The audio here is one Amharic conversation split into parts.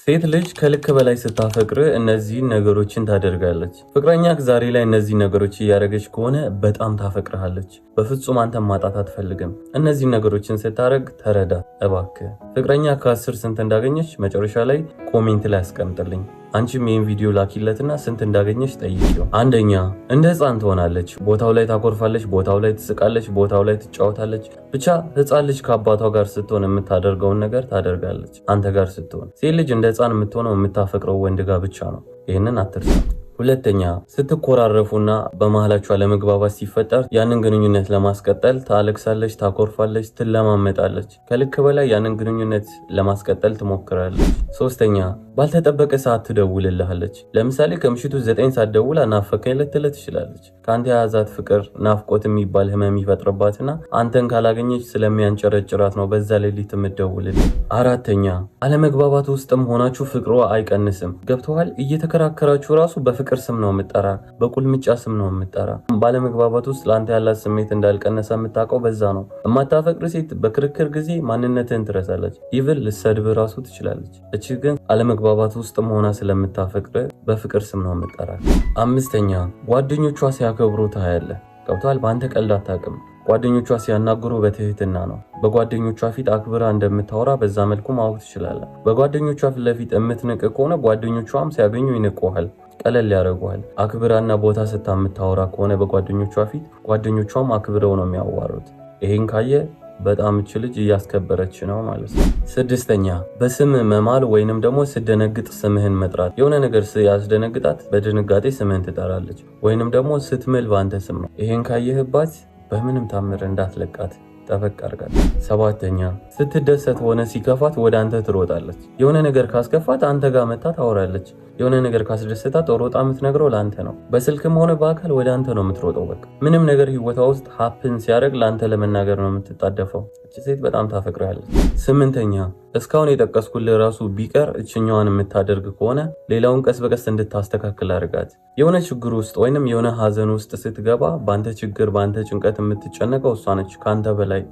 ሴት ልጅ ከልክ በላይ ስታፈቅር እነዚህን ነገሮችን ታደርጋለች። ፍቅረኛህ ዛሬ ላይ እነዚህን ነገሮች እያደረገች ከሆነ በጣም ታፈቅርሃለች። በፍጹም አንተን ማጣት አትፈልግም። እነዚህን ነገሮችን ስታደርግ ተረዳ እባክህ። ፍቅረኛ ከ10 ስንት እንዳገኘች መጨረሻ ላይ comment ላይ አስቀምጥልኝ። አንቺም ይህን ቪዲዮ ላኪለትና ስንት እንዳገኘች ጠይቂው። አንደኛ፣ እንደ ህፃን ትሆናለች። ቦታው ላይ ታኮርፋለች፣ ቦታው ላይ ትስቃለች፣ ቦታው ላይ ትጫወታለች። ብቻ ህፃን ልጅ ከአባቷ ጋር ስትሆን የምታደርገውን ነገር ታደርጋለች። አንተ ጋር ስትሆን ሴት ልጅ እንደ ህፃን የምትሆነው የምታፈቅረው ወንድ ጋር ብቻ ነው። ይህንን አትርሳ። ሁለተኛ፣ ስትኮራረፉና በመሃላችሁ አለመግባባት ሲፈጠር ያንን ግንኙነት ለማስቀጠል ታለቅሳለች፣ ታኮርፋለች፣ ትለማመጣለች። ከልክ በላይ ያንን ግንኙነት ለማስቀጠል ትሞክራለች። ሶስተኛ፣ ባልተጠበቀ ሰዓት ትደውልልሃለች። ለምሳሌ ከምሽቱ 9 ሰዓት ደውላ ናፈቀኝ ልትልህ ትችላለች። ከአንተ የያዛት ፍቅር ናፍቆት የሚባል ህመም ይፈጥርባትና አንተን ካላገኘች ስለሚያንጨረጭራት ነው በዛ ሌሊት የምትደውልልህ። አራተኛ፣ አለመግባባት ውስጥም ሆናችሁ ፍቅሯ አይቀንስም። ገብተዋል። እየተከራከራችሁ ራሱ በፍቅር ስም ነው የምጠራ፣ በቁልምጫ ስም ነው የምጠራ። ባለመግባባት ውስጥ ለአንተ ያላት ስሜት እንዳልቀነሰ የምታውቀው በዛ ነው። የማታፈቅር ሴት በክርክር ጊዜ ማንነትህን ትረሳለች። Even ልሰድብ ራሱ ትችላለች። እቺ ግን አለመግባባት ውስጥም ሆና ስለምታፈቅር በፍቅር ስም ነው የምጠራ። አምስተኛ፣ ጓደኞቿ ሲያከብሩ ታያለህ። ገብተዋል። በአንተ ቀልድ አታውቅም። ጓደኞቿ ሲያናግሩ በትህትና ነው። በጓደኞቿ ፊት አክብራ እንደምታወራ በዛ መልኩ ማወቅ ትችላለህ። በጓደኞቿ ፊት ለፊት የምትንቅ ከሆነ ጓደኞቿም ሲያገኙ ይንቁሃል፣ ቀለል ያደርጉሃል። አክብራና ቦታ ስታ የምታወራ ከሆነ በጓደኞቿ ፊት ጓደኞቿም አክብረው ነው የሚያዋሩት። ይሄን ካየ በጣም እች ልጅ እያስከበረች ነው ማለት ነው። ስድስተኛ፣ በስም መማል ወይንም ደግሞ ስደነግጥ ስምህን መጥራት። የሆነ ነገር ያስደነግጣት በድንጋጤ ስምህን ትጠራለች፣ ወይንም ደግሞ ስትምል በአንተ ስም ነው። ይሄን ካየህባት በምንም ታምር እንዳትለቃት፣ ጠበቅ አድርጋት። ሰባተኛ፣ ስትደሰት ሆነ ሲከፋት ወደ አንተ ትሮጣለች። የሆነ ነገር ካስከፋት አንተ ጋር መታ ታወራለች። የሆነ ነገር ካስደሰታት ሮጣ የምትነግረው ለአንተ ነው። በስልክም ሆነ በአካል ወደ አንተ ነው የምትሮጠው። በቃ ምንም ነገር ህይወቷ ውስጥ happen ሲያደርግ ለአንተ ለመናገር ነው የምትጣደፈው። እች ሴት በጣም ታፈቅርሃለች። ስምንተኛ፣ እስካሁን የጠቀስኩልህ ራሱ ቢቀር እችኛዋን የምታደርግ ከሆነ ሌላውን ቀስ በቀስ እንድታስተካክል አድርጋት። የሆነ ችግር ውስጥ ወይንም የሆነ ሀዘን ውስጥ ስትገባ በአንተ ችግር፣ በአንተ ጭንቀት የምትጨነቀው እሷ ነች።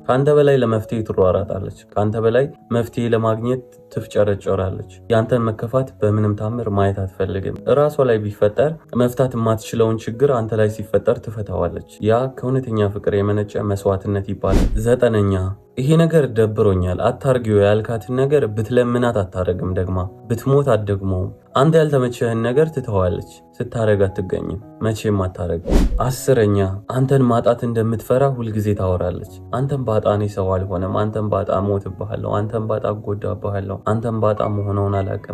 ከአንተ በላይ ለመፍትሄ ትሯራጣለች። ከአንተ በላይ መፍትሄ ለማግኘት ትፍጨረጨራለች። የአንተን መከፋት በምንም ታምር ማየት አትፈልግም። እራሷ ላይ ቢፈጠር መፍታት የማትችለውን ችግር አንተ ላይ ሲፈጠር ትፈታዋለች። ያ ከእውነተኛ ፍቅር የመነጨ መስዋዕትነት ይባላል። ዘጠነኛ፣ ይሄ ነገር ደብሮኛል አታርጊው ያልካትን ነገር ብትለምናት አታረግም። ደግማ ብትሞት አትደግመውም። አንተ ያልተመቸህን ነገር ትተዋለች። ስታረግ አትገኝም። መቼም አታረግም። 10ኛ፣ አንተን ማጣት እንደምትፈራ ሁልጊዜ ታወራለች። አንተን ባጣ እኔ ሰው አልሆንም፣ አንተን ባጣ እሞትብሃለሁ፣ አንተን ባጣ እጎዳብሃለሁ፣ አንተን ባጣ መሆነውን አላውቅም።